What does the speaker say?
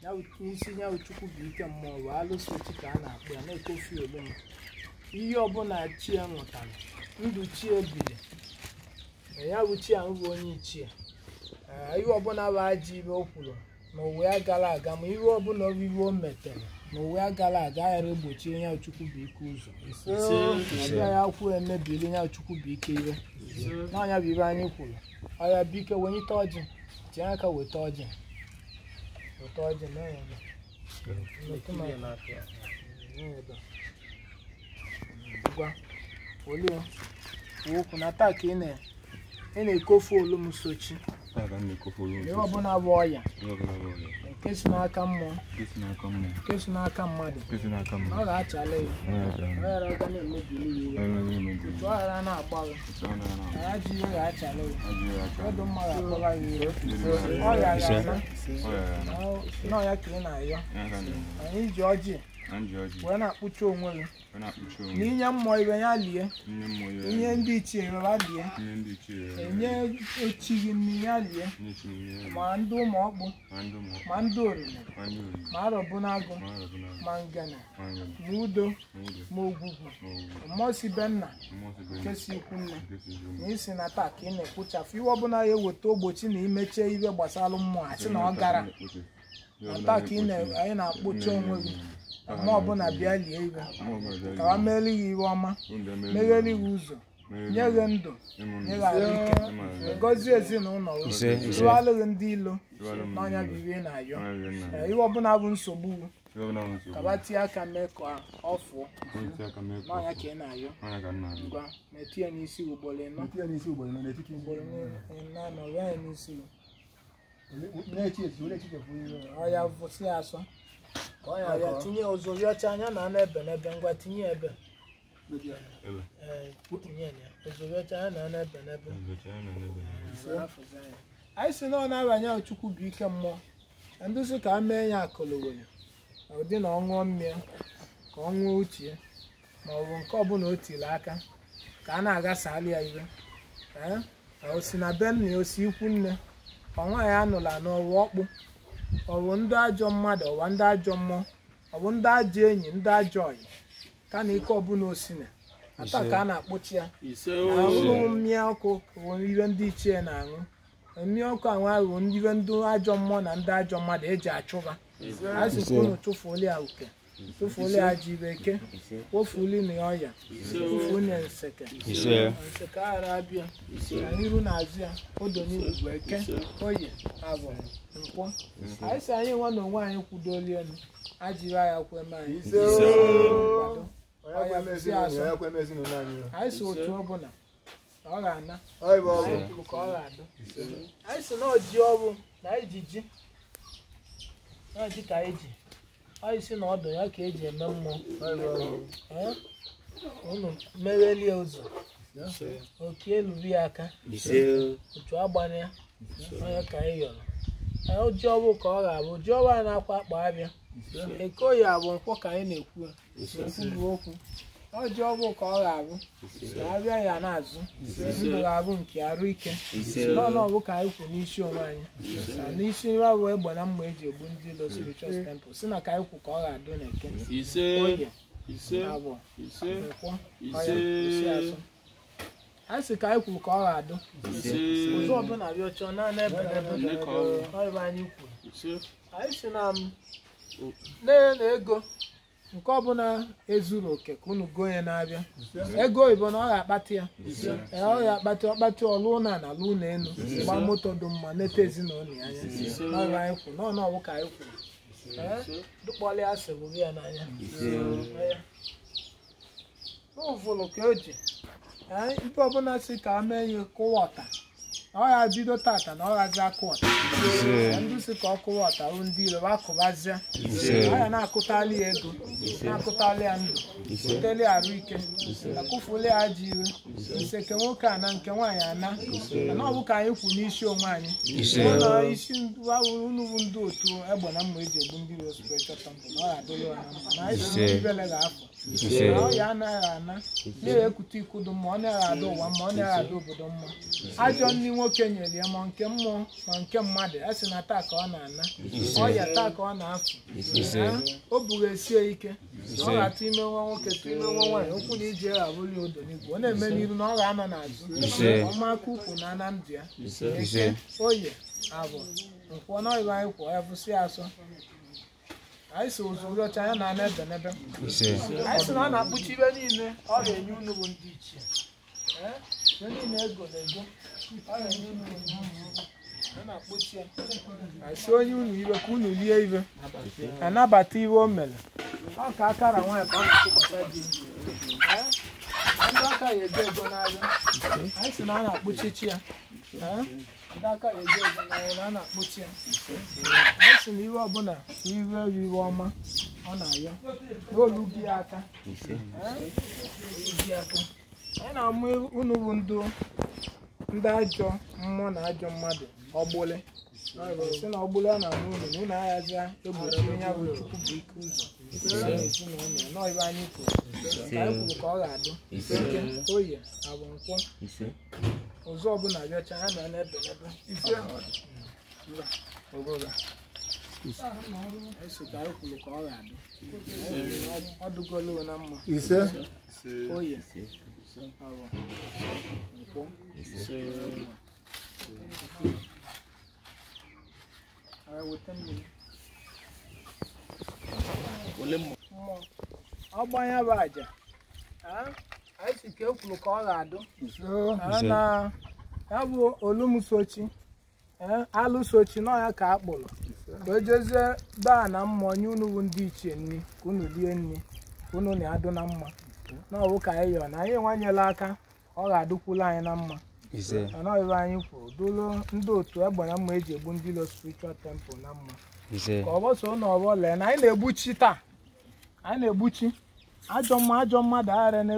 N'isi ya bụ Chukwu bụ ike mmụọ bụ alụsị chi ka a na-akpọ ya na-ekofi olum. Ihe ọbụla chi ya ṅụtara, ndụ chi ebili, ya bụ chi ahụ bụ onye ichie. Ihe ọbụla bụ ajọ ibe o kwuru n'ụwa ya gara aga, ma ihe ọbụla bụ ihe o metere n'ụwa ya gara aga aghara egbochi ya Chukwu bụ ike ụzọ. Ọbịa ya kwuo emebili ya Chukwu bụ ike iwe. N'ọnya bụ ibe anyị kwuru. Ọya biko wenyite ọjị, tinye aka weta ọjị. Weta ọjị mee ya ebe. Metụ m aka. Mee ya ebe. Ngwa, olee kwuo okwu na taa ka ị na-ekofu olum sochi. Ihe ọbụla bụ ọya nke si n'aka mmụọ, nke si n'aka mmadụ, ọ ga-achala ya, ọ ghara aga na-emebili ya iwe, otu ọ ghara na-agba gị, ya ji ihe ga-achala ya, ọdụ mma ga-akpọba ya iwe, ọrịa ga-ana, n'ọya ka ị na-ayọ. Anyị ji ọjị wee na-akpụcha onwe gị na inye mmụọ ibe ya lie, inye ndị ichie ibe ya lie, enye echi gị nri ya lie, ma ndị ụmụ ọkpụ, ma ndị orime, ma arọbụnagụ, ma ngene, ma udo, ma ogwugwu, mmụọ si be nna nke si ikwu nne, na isi na taa ka ị na-ekpochafụ iwe ọbụla ya eweta ogbochi na imechie ibe gbasara mmụọ asị na ọ gara. Na taa ka anyị na-akpụcha onwe gị, mmụọ ọbụla bịa lie iwe, ka ha meere gị iwe ọma, meghere gị ụzọ, nye gị ndụ, nye gị ahụ ike, gọzie ezinụlọ gị, tụgharị gị ndị ilo n'ọnya bụ iwe ị na-ayọ. Iwe ọbụla bụ nsogbu kaba tie aka mee ka ọ fụọ n'ọnya ka ị na-ayọ. Ngwa, metụ ya n'isi ugboro ịnọ, ugboro ịnọ, ya n'isi gị. Ọya vụsị asọ. Ọya tinye ụzọ rịọcha anya na anụ ebe n'ebe. Ngwa tinye ebe. Tinye ya ụzọ rịọcha anya na anụ ebe n'ebe. Anyị si na ọ na-abanye Chukwu bụ ike mmụọ. Ndị sị ka a mee ya akụlụwere, ụdị na ọ ṅụọ mmiri ka ọ ṅụọ uche ma ọ bụ nke ọbụla o tiri aka ka a na-agasali ya iwe. O si na be nna ya, o si ikwu nne, ọ nwaanyị anụla n'ọwa ọkpụ, ọ bụ ndị ajọ mmadụ, ọwa ndị ajọ mmụọ, ọ bụ ndị ajọ enyi, ndị ajọ ọyị, ka na ike ọbụla osine ata ka a na-akpụchi ya. Ahụrụ mmiri ọkụ bụ iwe ndị ichie na-aṅụ. Mmiri ọkụ ahụ ahụ iwe ndị ajọ mmụọ na ndị ajọ mmadụ eji achụba. A sịkwa unu tụfuola ya uke, tụfuola ya ajọ ibe eke, wofuli na ọya, tụfuo na nseke, nseke aghara abịa na iru na azụ ya, odo n'igwe eke, oye, abụ, nkwọ. Anyị sị anyị nwa na onwe anyị kwudolie elu, ajịrị agha kweme anyị. Anyị sị otu ọbụla na ọ ga-ana, ka ọ ga-adụ. Anyị sị na ọji ọbụ na ijiji, na ọji ka anyị ji. Anyị sị na ọdụ ya ka eji eme mmụọ. Unu meghelie ụzọ, oke eluri ya aka, otu agbanye ya, onye ka anyị yọrọ. Ji ọbụ ka ọ ga-abụ, ji ọbụ a na-akwa akpa abịa. Eke oyi abụ nkwọ ka anyị na-ekwu bụ okwu. Ọjị ọbụ ka ọ ga-abụ, na abịa ya na-azụ, ndụ ga-abụ nke arụ ike. N'ọnụ ọbụ ka anyị kwu n'isi onwe anyị, na n'isi nwa bụ egbe na mma eji egbu ndị ilo spiritual temple, si na ka anyị kwu ka ọ ga-adụ n'eke. Oye, abụọ, nkwọ, ọya, isi asụ. Anyị sị ka anyị kwuru ka ọ ga-adụ. Ụzọ ọbụla bịa chọọ naanị ebe n'ebe ọrụ anyị kwuru. Anyị sị na na ego nke ọbụla ezuru oke ka unu goo ya na-abịa. Ego oyibo na ọ ga-akpata ya, ọ ga-akpata ọkpata ọlụ ụlọ na ala ụlọ elu, gba moto dị mma, neta ezinụlọ ya anya. N'ọrụ anyị kwuru, n'ọnụ ọbụ ka anyị kwuru. Dụkpọlị asị bụrụ ya n'anya. N'ụvụlụ ka o ji ife ọbụla si ka a mee ya kụwa ọta, na ọ ya bido tata na ọ ghazi akụ ọta. Ndị si ka ọ kụwa ọta bụ ndị iro akụbazie, ọ ya na-akụtali ya ego, na-akụtali ya ndụ, kuteli arụ ike, akụfuli ya ajọ iwe, nseke nwoke ana nke nwaanyị ana. Mana ọ bụ ka anyị kwu n'isi onwe anyị, isi unu bụ ndị otu egbe na mma eji egbu ndị iro spiritual temple, na ọ ga-adịrị ya na mma, na anyị si ibele ga-afọ. Ọ ya anaghị ana, na-ekute ikudu mma, ọ naghị ada ụwa mma, ọ naghị ada obodo mma. Ajọ nni nwoke nwoke nyere ya ma nke mmụọ ma nke mmadụ a sị na taa ka ọ na-ana ọya taa ka ọ na-afụ o buru esie ike ọ ga-atụ ime nwa nwoke tụ ime nwa nwaanyị okwu na ije abụli odo n'igwe ọ na-eme n'iru na ọ ga-anọ n'azụ ọma aka ukwu na ana ndụ ya eke oye abụ nkwọ na ọyịba anyị kwọ ya fụsị asọ anyị si ozugbo ọcha ya na ana ebe n'ebe anyị sị na ọ na-akpụchi ibe niile ọ ga-enye unu bụ ndị ichie ibe niile ego na ego ọ ga-enye unu bụ ndị ichie ọ na-akpụchi ya asị onye unu ibe ka unu lie ibe anabata iwe o mere ọ ka akara nwaanyị ka ọ na-atụkwasị di ndị aka ya ego ego n'ahịa anyị sị na a na-akpụchichi ya ndị aka ya ego ego n'ahịa na a na-akpụchi ya anyị sị na iwe ọbụla iwe iwe ọma ọ na-ayọ n'olu gị aka anyị na-amụ unu bụ ndị ajọ mmụọ na ajọ mmadụ ọgbụlị sị na ọgbụlị a na-amụ unu na unu aghazi egbochi onye bụ Chukwu bụ ike ụzọ n'ezinụlọ ya nọọ ibe anyị kwuru ka anyị kwuru ka ọ ga-adụ eke oye abụ nkwọ ụzọ ọbụla bịacha ha na n'ebe n'ebe eso ka anyị kwuru ka ọ ga-adụ ọ dụgolo na mma oye abụ nkwọ ọgbanya bụ aja anyị si ka ekwuru ka ọ ga-adụ na ya bụ olumsochi alụsochi na ya ka a kpụrụ ka o jezie baa na mmụọ nye unu bụ ndị ichie nri ka unu rie nri ka unu na-adụ na mma na ọwụ ka anyị yọọ na anyị enwanyela aka ọ ga-adụkwula anyị na mma ọnọghịbe anyị kwuru dụrụ ndị otu egbe na mma eji egbu ndị ilo spiritual temple na mma ka ọ bọso na ọbọ lee na anyị na-egbuchi taa anyị na-egbuchi ajọ mma ajọ mmadụ aghara na